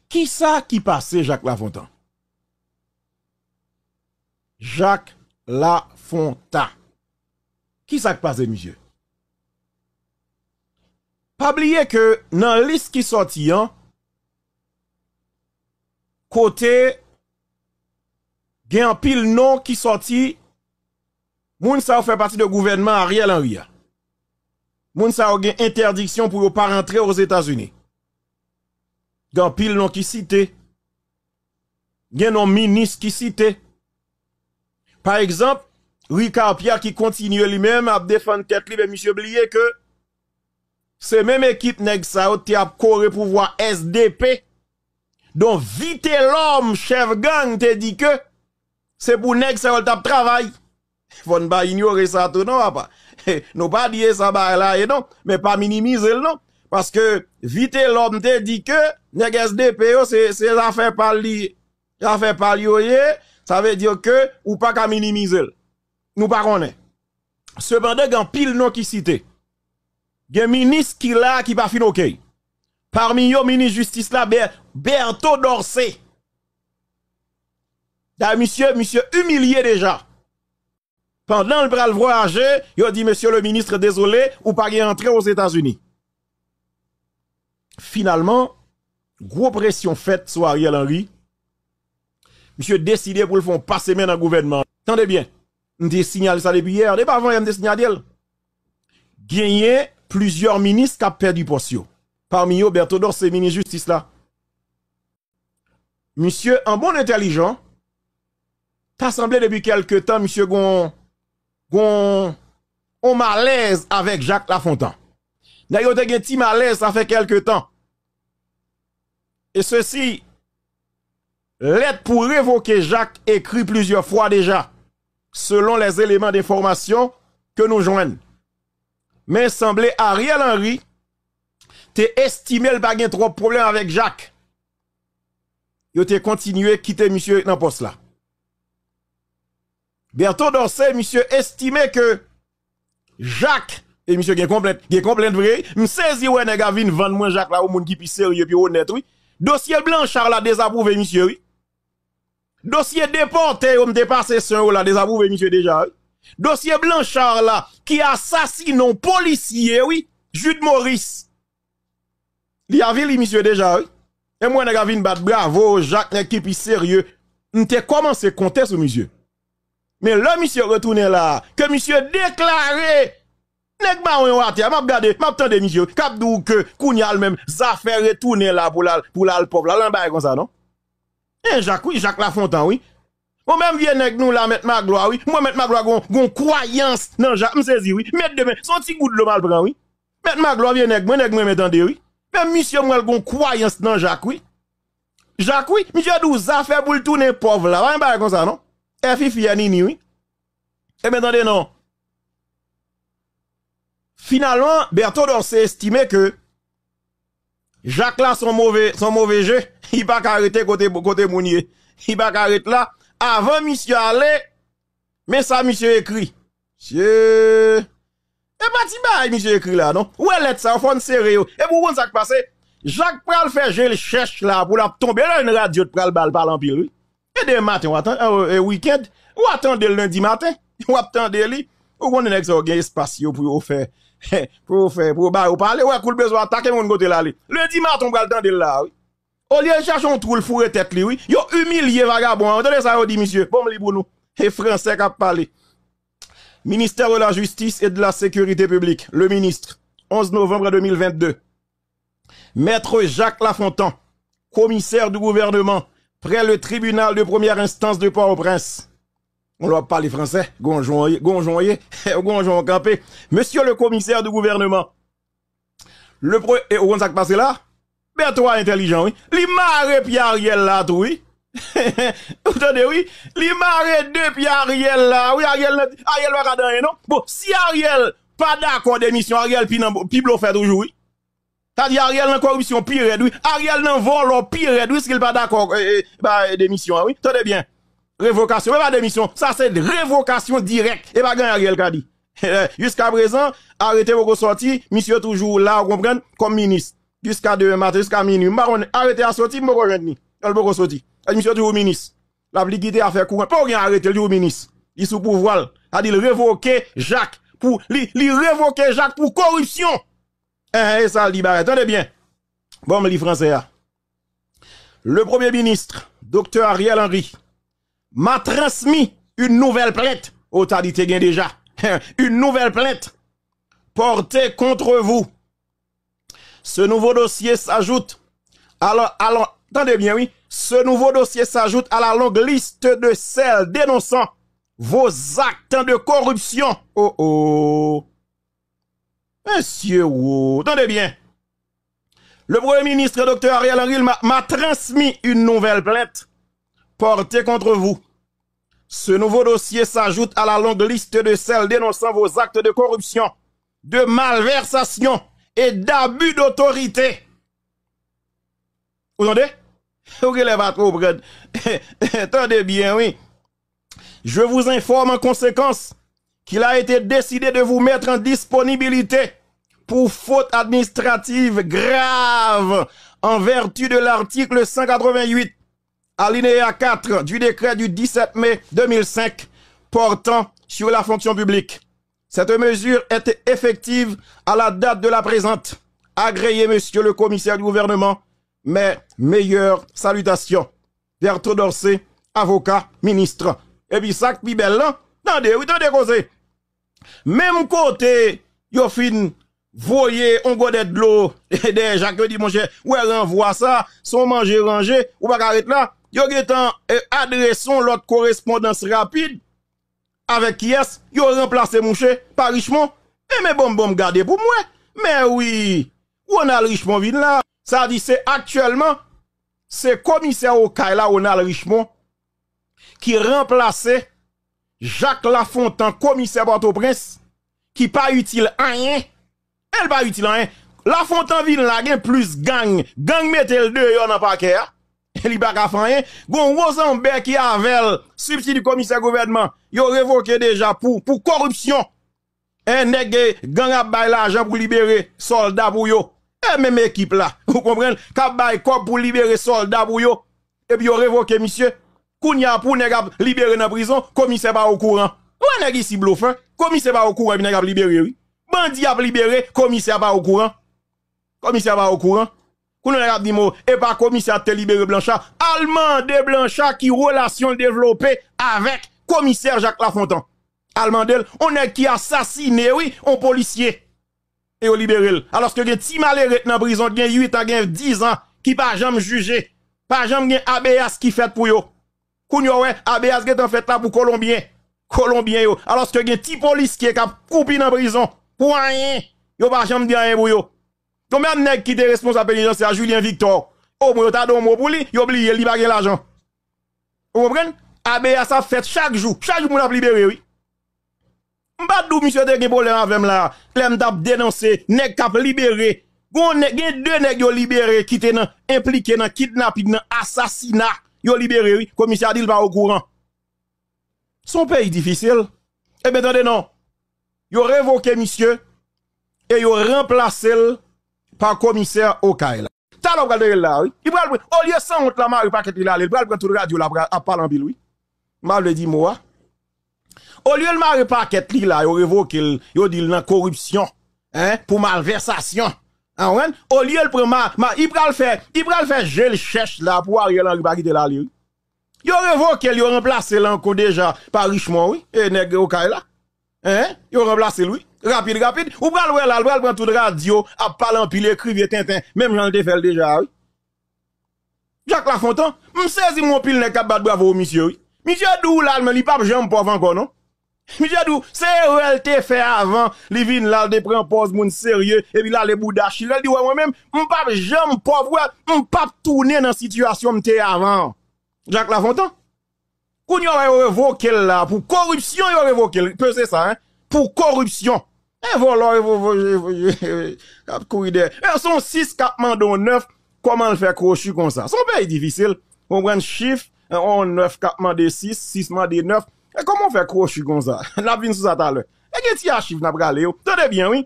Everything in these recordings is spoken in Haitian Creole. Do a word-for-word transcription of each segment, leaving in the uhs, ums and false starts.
Kisa ki pase Jacques Lafontant? Jacques Lafontant. Kisa k pase, misye? Pa bliye ke nan lis ki sòti an, kote gen anpil non ki sòti, moun sa yo fè pati de gouvènman Ariel Henry a. Moun sa yo gen entèdiksyon pou yo pa rantre Ozetazini. Gen anpil non ki site. Gen non minis ki site. Pa egzanp, Ricard Pierre ki kontinye li menm ap defann tèt li, men misye bliye ke se menm ekip nèg sa yo te ap kore pouvwa S D P, don Vitelhomme, chèf gang, te di ke se pou nèg sa yo l t ap travay. Fò n pa inyore sa tou non, papa. Nou pa di e sa bagay la ye non, men pa minimize l non. Paske Vitelhomme te di ke nèg S D P yo se, se zafè pa l li, zafè pa l yo ye, sa vle di ke ou pa ka minimize l. Nou pa konnen. Sepandan, gen anpil non ki site. Gen minis ki la ki pa fin oke. Pami yo, minis jistis la, Ber-, Berto Dorcé. Dayè, misye, misye imilye deja. Pandan l pral vwayaje, yo di, "Monsieur le ministre, désolé, ou pa gen antre Ozetazini." Finalman, gwo presyon fèt sou Ariel Henry. Misye deside pou l fè yon pase men nan gouvènman. Tande byen, m te sinyale sa depi yè, depi avan yè m te sinyale l. Genyen plizyè minis k ap pèdi pòs yo. Pami yo, Berto Dorcé, minis jistis la. Misye, an bon entèlijan, ta sanble depi kèlke tan, misye gon, gon, on malèz avèk Jacques Lafontant. Nèg yo te gen ti malèz, sa fè kèlke tan. E sesi, lèt pou revoke Jacques ekri plizyè fwa deja, selon les éléments d'information ke nou jwenn. Men sanble Ariel Henry te estime l pa gen twòp pwoblèm avèk Jacques. Yo te kontinye kite misye nan pòs la. Berto Dorcé, misye estime ke Jacques, e misye gen konplent, gen konplent vre, m sezi wè nèg a vin vann mwen Jacques la, yon moun ki pi serye, pi onèt, wi. Dosye Blanchard la dezapwouve misye, wi. Dosye depòte yo, m te pase san yo la, dezapwouve misye deja, wi. Dosye Blanchard la, ki asasine yon polisye, wi, Jude Maurice. Li avili misye deja, wi. E m wè nèg a vin bat bravo, Jacques, nèg ki pi serye. M te kòmanse konte sou misye. Men lè misye retounen la, ke misye deklare, nèg mawon yo atè, m ap gade, m ap tande misye, k ap di w ke kounye a l menm, zafè retounen la pou l al, pou l al pòv la, l an bagay konsa, non? E Jacques, wi, Jacques Lafontant, wi. Bon, menm vye nèg nou la, Mèt Maglwa, wi. M wè Mèt Maglwa gon, gon kwayans nan Jacques, m sezi, wi. Mèt demen, se yon ti gout dlo m al pran, wi. Mèt Maglwa, vye nèg mwen, nèg mwen renmen tande, wi. Menm misye, m wè l gon kwayans nan Jacques, wi. Jacques, wi, misye di w zafè pou l tounen pòv la. Pa gen bagay konsa, non. È fifi, è nini, wi. Ebyen, tande non. Finalman, Berto Dorcé estime ke Jacques la se yon move, se yon move je. Li pa ka rete kote, kote moun ye. Li pa ka ret la. Avan misye ale, men sa misye ekri. Misye, e pa ti bagay misye ekri la, non. Ou wè lèt sa yo, fò n sere yo. Epi ou konn sa k pase? Jacques pral fè je l chèch la pou l ap tonbe. Lè yon radyo t pral ba l pale anpil, wi. E demen maten, w a tan-, e, e, wikenn, w a tande l lendi maten. W ap tande li. Ou konnen nèg sa yo gen espas yo pou yo fè, pou yo fè, pou yo ba yo pale. Ou wè kou l bezwen atake moun kote l ale. Lendi maten, w pral tande l la, wi. Olye l chache yon twou l foure tèt li, wi. Yo imilye vagabon an. Ou tande sa yo di misye? Bon, m li pou nou. E fransè k ap pale. Ministère de la Justice et de la Sécurité publique, le ministre, onze novembre deux mille vingt-deux. Maître Jacques Lafontant, commissaire du gouvernement près le tribunal de première instance de Port-au-Prince. Ou wè pale fransè, gonjon ye, gonjon ye, gonjon kanpe. Monsieur le commissaire du gouvernement. Le pro-, e ou konn sa k pase la? Berto a entèlijan, wi. Li mare pye Ariel la tou, wi. Ou tande, wi? Li mare de pye Ariel la, wi. Ariel nan, Ariel pa ka di anyen, non. Bon, si Ariel pa dakò demisyon, Ariel pi nan, pi blofè toujou, wi. Sa di Ariel nan koripsyon pi rèd, wi. Ariel nan vòlò pi rèd, wi, si l pa dakò, e, e, ba, e, demisyon an, wi. Tande byen. Revokasyon, men pa demisyon. Sa se revokasyon dirèk. E pa gen anyen Ariel ka di. Jiskaprezan, arete poko sòti, misye toujou la, ou konprann, kòm minis. Jiska demen maten, jiska minui. M pa konn, arete a soti, m poko jwenn li. L poko soti. Misye toujou minis. L ap likide afè kouran. Poko gen arete, l toujou minis. Li sou pouvwa l. Sa di l revoke Jak pou, li, li revoke Jak pou koripsyon. Enhen, e sa l di bagay. Tande byen. Bon, m li franse a. Le Premier ministre, docteur Ariel Henry, m'a transmis une nouvelle plainte. O, ta di te gen deja. Une nouvelle plainte portée contre vous. Ce nouveau dossier s'ajoute à la, à la, tande byen, wi. Ce nouveau dossier s'ajoute à la longue liste de celles dénonçant vos actes de corruption. Oh, oh. Mesye, wo, tande byen. Le Premier ministre, docteur Ariel Henry, m'a, m'a transmis une nouvelle plainte portée contre vous. Ce nouveau dossier s'ajoute à la longue liste de celles dénonçant vos actes de corruption, de malversation et d'abus d'autorité. Ou tande? Ou genlè pa konprann. Tande byen, wi. Je vous informe en conséquence qu'il a été décidé de vous mettre en disponibilité pour faute administrative grave en vertu de l'article cent quatre-vingt-huit, alinéa quatre du décret du dix-sept mai deux mille cinq portant sur la fonction publique. Cette mesure est effective à la date de la présente. Agréé, monsieur le commissaire du gouvernement, mes meilleures salutations. Bertho Dorcé, avocat, ministre. Epi sa k pi bèl lan, tande, wi, tande koze. Menm kote yo fin voye yon gòdè dlo dèyè Jak, yo di, monchè, wè ranvwa sa, se yon manje ranje, ou pa ka ret la. Yo gentan, eh, adrese yon lòt korespondans rapid. Avèk kiyès? Yo ranplase mouche pa Richemond. E men bon, bon, m gade pou m wè. Men wi, Ronald Richemond vin la. Sa di se aktyèlman, se komisè Okay la, Ronald Richemond, ki ranplase Jak Lafontan, komisè Pòtoprens, ki pa itil anyen. E l pa itil anyen. Lafontan vin la, gen plis gang. Gang mete l deyò nan pakè a. Li pa ka fè anyen. Gon Wozanbè ki avè l, sibstiti komisè gouvènman, yo revoke deja pou, pou koripsyon. En nèg, eh, gang ap bay lajan pou libere sòlda pou yo. E menm ekip la, ou konprann, k ap bay kòb pou libere sòlda pou yo. Epi yo revoke misye. Kounye a, pou nèg ap libere nan prizon, komisè pa okouran. Ou wè nèg isi blofè, komisè pa okouran, epi nèg ap libere, wi. Bandi ap libere, komisè pa okouran. Komisè pa okouran. Kounye a nèg ap di m, e pa komisè a te libere Blanchard. Al mande Blanchard ki relasyon l devlope avèk komisè Jak Lafontan. Al mande l, on nèg ki asasine, wi, on polisye. E yo libere l. Alòske gen ti malere k nan prizon, gen uit an, gen diz an, ki pa janm jije. Pa janm gen habeas ki fèt pou yo. Kounye a w wè, habeas gentan fèt la pou Kolonbyen. Kolonbyen yo. Alòske gen ti polisye k ap koupi nan prizon. Pou anyen. Yo pa janm di anyen pou yo. Konbyen nèg ki te responsab penitansyè a, Julien Victor? Omwen yo ta di yon mo pou li, yo bliye l, li pa gen lajan. Ou konprann? Habeas ap fèt chak jou. Chak jou moun ap libere, wi. M pa t di w misye te gen pwoblèm avè m la, lè m t ap denonse nèg k ap libere. Gon nèg, gen de nèg yo libere ki te nan, enplike nan kidnaping, nan asasina. Yo libere, wi. Komisè a di l pa okouran. Se yon peyi difisil. Ebyen, tande non. Yo revoke misye e yo ranplase l pa komisè Okay la. Talè w pral tande l la, wi. Li pral pran, olye sanwont la mare pakèt li l ale, li pral pran tout radyo la, pral, ap pale anpil, wi. M pa vle di mo a. Olye l mare pakèt li la, yo revoke l, yo di l nan koripsyon, en, pou malvèsasyon. An, ou konprann? Olye l pran ma, ma, li pral fè, li pral fè je l chèch la pou Ariel Henry pa kite l ale, wi. Yo revoke l, yo ranplase l ankò deja pa Richemond, wi. E nèg Okay la. Hein? Yo ranplase l, wi. Rapid, rapid. Ou pral wè la, l pral pran tout radyo, ap pale anpil, ekri vye tenten, menm jan l te fè l deja a, wi. Jak Lafontan, m sezi m wè anpil nèg k ap bat bravo misye, wi. Misye di w la, men li p ap janm pòv ankò, non. Misye di w, se erè l te fè avan, li vin la, l te pran pòz moun serye, epi l ale bouda chire, l di, wè, mwen menm, m p ap janm pòv, wè, m p ap tounen nan sitiyasyon m te ye avan an. Jak Lafontan. Kounye a, yo revoke l la pou koripsyon, yo revoke l. Peze sa, hein? Pou koripsyon. E vòlò, e vo-, vo-, vo-, k ap kouri dèyè. E se yon sis k ap mande yon nèf, kòman l fè kwochi konsa? Se yon peyi difisil. Ou konprann chif, yon nèf k ap mande sis, sis mande nèf. E kòman w fè kwochi konsa? N ap vin sou sa talè. E gen ti achiv n ap rale yo. Tande byen, wi.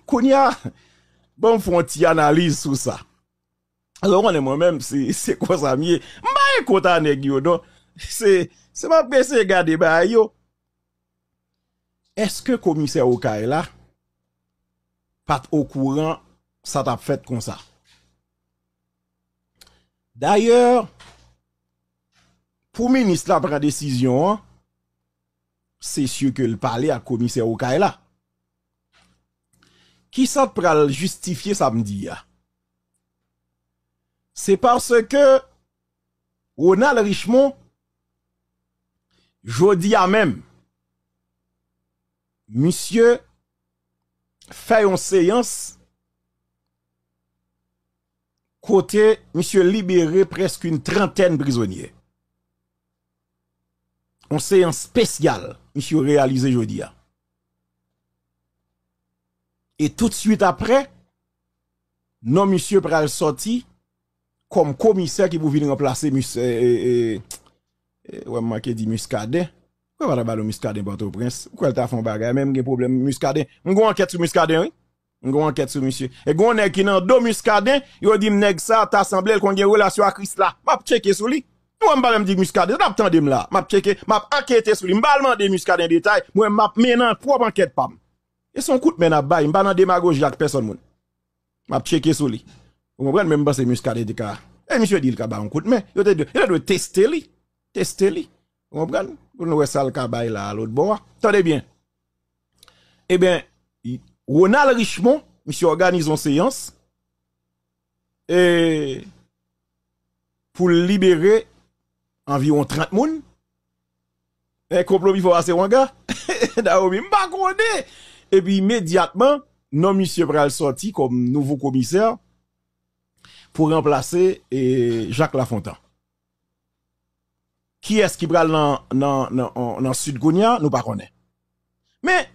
Kounye a, Bon, m fè yon ti analiz sou sa. Alò, ou konnen mwen menm, se, se konsa m ye. M pa gen kont a nèg yo, non. Se, se m ap eseye gade bagay yo. Èske komisè Okay la pa t okouran sa t ap fèt konsa? Dayè, pou minis la pran desizyon an, se si ke l pale ak komisè Okay la. Kisa t pral jistifye sa m di a? Se paske Ronald Richemond, jodi a menm, misye fè yon seyans kote misye libere prèske yon trantèn prizonye. Yon seyans espesyal misye reyalize jodi a. E toutswit apre, non misye pral sòti kòm komisè ki pou vin ranplase misye, e, e, e, e, wè, m manke di Muscadin. Ou kwè pa ta ba nou Muscadin Pòtoprens? Ou kwè l ta fè yon bagay? Men m gen pwoblèm Muscadin. M gen yon ankèt sou Muscadin, wi. M gen yon ankèt sou misye. E gen yon nèg ki nan do Muscadin, yo di m nèg sa ta sanble l konn gen relasyon ak Krisla. M ap tcheke sou li. Ou wè m pa menm di Muscadin, n ap tande m la. M ap tcheke, m ap ankete sou li. M pa al mande Muscadin detay, mwen m ap mennen pwòp ankèt pa m. E se yon kout men n ap bay, m pa nan demagoji ak pèsòn moun. M ap tcheke sou li. Ou konprann? Men m panse Muscadin te ka. E misye di l ka bay yon kout men. Yo te dwe, yo te dwe teste li. Teste li. Ou konprann? Pou nou wè sa l ka bay la a lòt bò a. Tande byen. Ebyen, Ronald Richemond, misye òganize yon seyans e pou l libere anviwon trant moun. E konplo pi fò pase wanga. Dawomi, m pa konnen. Epi imedyatman, non misye pral sòti kòm nouvo komisè pou ranplase, e, Jacques Lafontant. Kiyès ki pral nan, nan, nan, nan Sid kounye a, nou pa konnen. Men,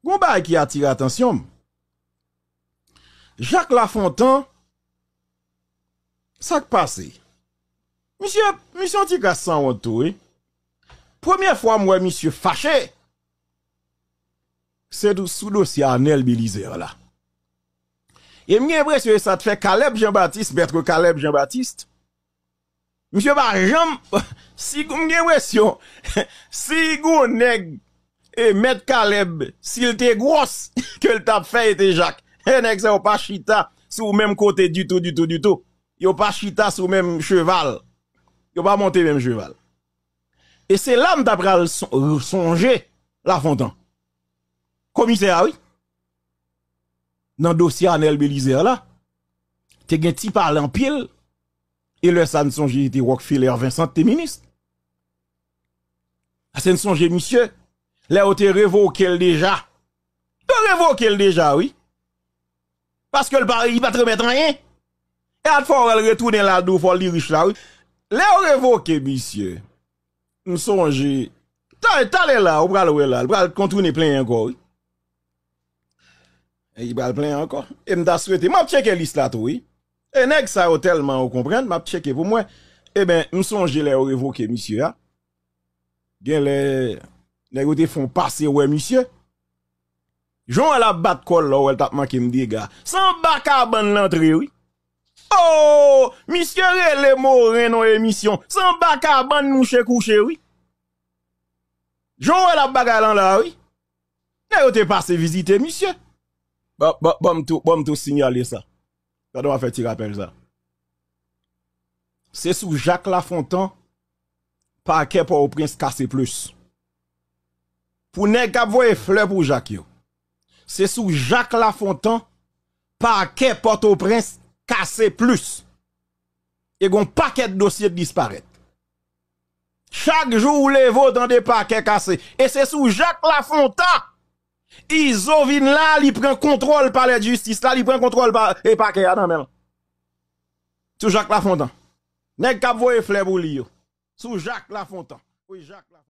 gon bagay ki atire atansyon m. Jacques Lafontant, sa k pase? Misye, misye yon ti kras sanwont tou, wi. Premye fwa m wè misye fache, se tou sou dosye Arnel Belizaire la. E m gen enpresyon e sa t fè Caleb Jean Baptiste, Maître Caleb Jean Baptiste, misye pa janm, si m gen enpresyon, si gon nèg, e, Mèt Caleb, si l te gwòs, ke l t ap fè, e te Jacques. E nèg sa yo pa chita sou menm kote ditou, ditou, ditou. Yo pa chita sou menm cheval. Yo pa monte menm cheval. E se la m ta pral son-, sonje Lafontant. Komisè a, wi. Nan dosye Arnel Belizaire la, te gen ti pale anpil. E lè sa n sonje te Rockefeller Vincent te minis. Paske n sonje misye, lè yo te revoke l deja. Yo revoke l deja, wi. Paske l pa, li pa t remèt anyen. E at fò w wè l retounen la, di w fò li rich la, wi. Lè yo revoke misye, m sonje, ta-, talè la, ou pral wè la, l pral kontounen plenyen ankò, wi. E li pral plenyen ankò. E m ta swete, m ap tcheke lis la tou, wi. E nèg sa yo tèlman, ou konprann, m ap tcheke pou m wè. Eben, m sonje lè yo revoke misye a. Genlè, nèg yo te fè yon pase wè misye. Jan w wè l ap bat kò l la, w wè l t ap manke m dega. Se anba kabann l antre, wi. Oh! Misye rele Moren nan emisyon. Se anba kabann mouche kouche, wi. Jan w wè l ap bagay lan la, wi. Nèg yo te pase vizite misye. Ban, ban, ban m tou, ban m tou siyale sa. Pandan w ap fè ti rapèl sa. Se sou Jacques Lafontant, pakè Pòtoprens kase plis. Pou nèg k ap voye flè pou Jacques yo. Se sou Jacques Lafontant, pakè Pòtoprens kase plis. E gon pakèt dosye k disparèt. Chak jou ou leve, w tande pakè kase. E se sou Jacques Lafontant. Izo vin la, li pran kontwòl palè jistis la, li pran kontwòl pa, e pakè a nan men l. Sou Jacques Lafontant. Nèg k ap voye flè pou li yo. Sou Jacques Lafontant. Wi, Jacques Lafontant.